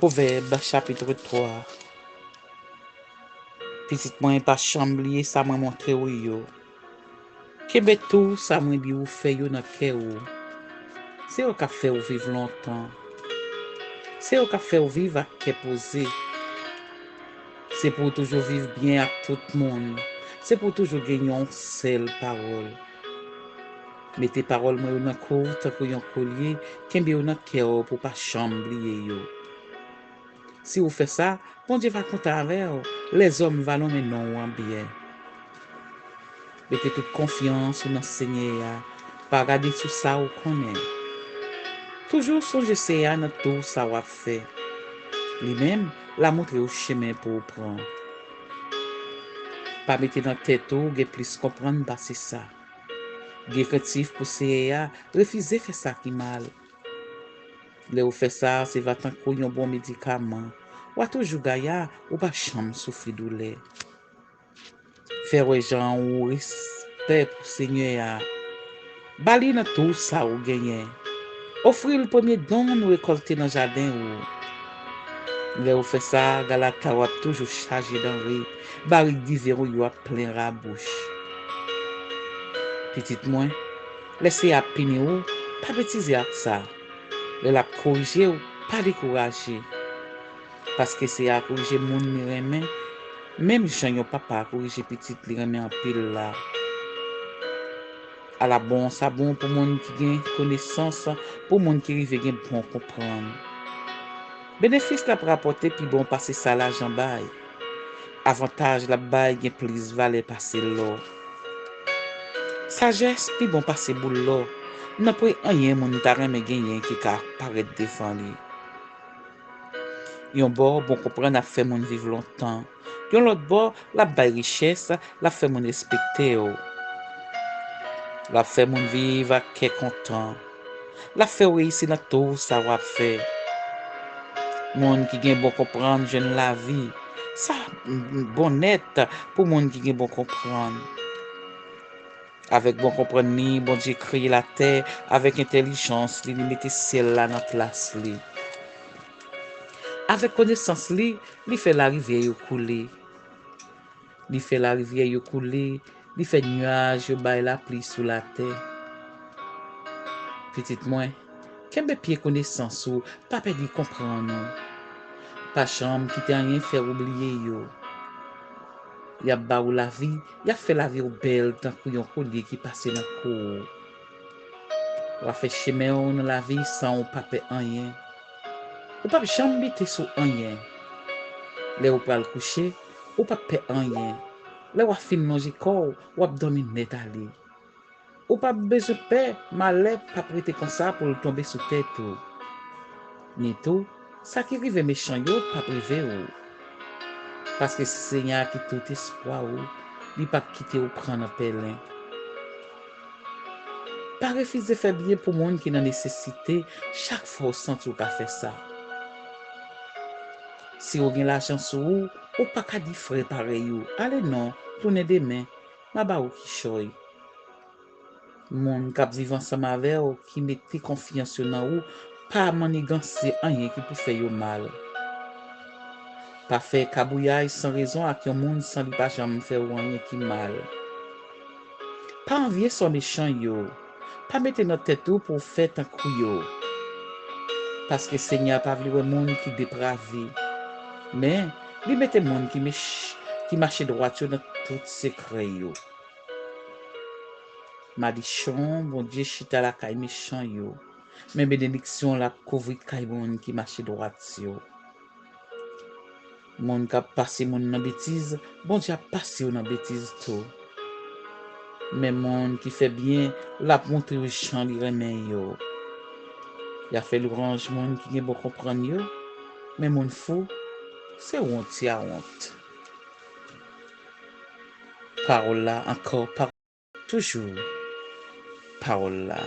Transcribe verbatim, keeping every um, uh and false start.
Pwovèb, chapit twa. Pitit mwen, pa janm bliye sa mwen montre w yo. Kenbe tou sa mwen di w, fè yo nan kè w. Se yo k ap fè w viv lontan. Se yo k ap fè w viv ak kè poze. Se pou w toujou viv byen ak tout moun. Se pou w toujou gen yon sèl pawòl. Mete pawòl mwen yo nan kou w tankou yon kolye, kenbe yo nan kè w pou w pa janm bliye yo. Si w fè sa, Bondye va kontan avè w, lèzòm va nonmen non w an byen. Mete tout konfyans ou nan Senyè a, pa gade sou sa ou konnen. Toujou sonje Senyè a nan tou sa w ap fè. Li menm, l a montre w chemen pou w pran. Pa mete nan tèt ou gen plis konprann pase sa. Gen krentif pou Senyè a, refize fè sa ki mal. Lè w fè sa, se va tankou yon bon medikaman. W a toujou gaya, ou pa janm soufri doulè. Fè wè jan ou respè pou Senyè a. Ba li nan tou sa ou genyen. Ofri l premye don nou rekòlte nan jaden ou. Lè ou fè sa, galata w ap toujou chaje danre, barik diven ou yo ap plen rabouch. Pitit mwen, lè Senyè a ap pini w, pa betize ak sa. Lè l ap korije w, pa dekouraje. Paske Senyè a korije moun li renmen, menm jan yon papa korije pitit li renmen anpil la. Ala bon sa bon pou moun ki gen konesans, pou moun ki rive gen bon konprann. Benefis l ap rapòte pi bon pase sa lajan bay. Avantaj l ap bay gen plis valè pase lò. Sajès pi bon pase boul lò. Nanpwen anyen moun ta renmen genyen ki ka parèt devan li. Yon bò, bon konprann ap fè moun viv lontan. Yon lòt bò, l ap bay richès, l ap fè moun respekte w. L ap fè moun viv ak kè kontan. L ap fè w reyisi nan tou sa w ap fè. Moun ki gen bon konprann jwenn lavi. Sa bon nèt pou moun ki gen bon konprann. Avèk bon konprann li, Bondye kreye latè, avèk entèlijans li, li mete syèl la nan plas li. Avèk konesans li, li fè larivyè yo koule. Li fè larivyè yo koule, li fè nyaj yo bay lapli sou latè. Pitit mwen, kenbe pye konesans ou, pa pèdi konprann ou. Pa janm kite anyen fè w bliye yo. Y ap ba ou lavi, y ap fè lavi w bèl tankou yon kolye ki pase nan kou ou. W ap fè chemen w nan lavi san w pa pè anyen. Ou p ap janm bite sou anyen. Lè ou pral kouche, ou p ap pè anyen. Lè w ap fin lonje kò w, w ap dòmi nèt ale. Ou p ap bezwen pè malè p ap rete konsa pou l tonbe sou tèt ou. Ni tou, sa ki rive mechan yo p ap rive ou. Paske se Senyè a ki tout espwa ou, li p ap kite ou pran nan pèlen. Pa refize fè byen pou moun ki nan nesesite chak fwa w santi w ka fè sa. Si w gen lajan sou ou, ou pa ka di frè parèy ou, "Ale non, tounen demen, m a ba ou kichòy." Moun k ap viv ansanm avè w, ki mete konfyans yo nan ou, pa manniganse anyen ki pou fè yo mal. Pa fè kabouyay san rezon ak yon moun san li pa janm fè w anyen ki mal. Pa anvye sò mechan yo. Pa mete nan tèt ou pou w fè tankou yo. Paske Senyè a pa vle wè moun ki deprave. Men, li mete moun ki mech-, ki mache dwat yo nan tout sekrè yo. Madichon, Bondye chita lakay mechan yo, men benediksyon l ap kouvri kay moun ki mache dwat yo. Moun k ap pase moun nan betiz, Bondye ap pase yo nan betiz tou. Men moun ki fè byen, l ap montre yo jan li renmen yo. Y ap fè lwanj moun ki gen bon konprann yo, men moun fou, se wont y a wont. Pawòl la ankò, pawòl toujou. Pawòl la.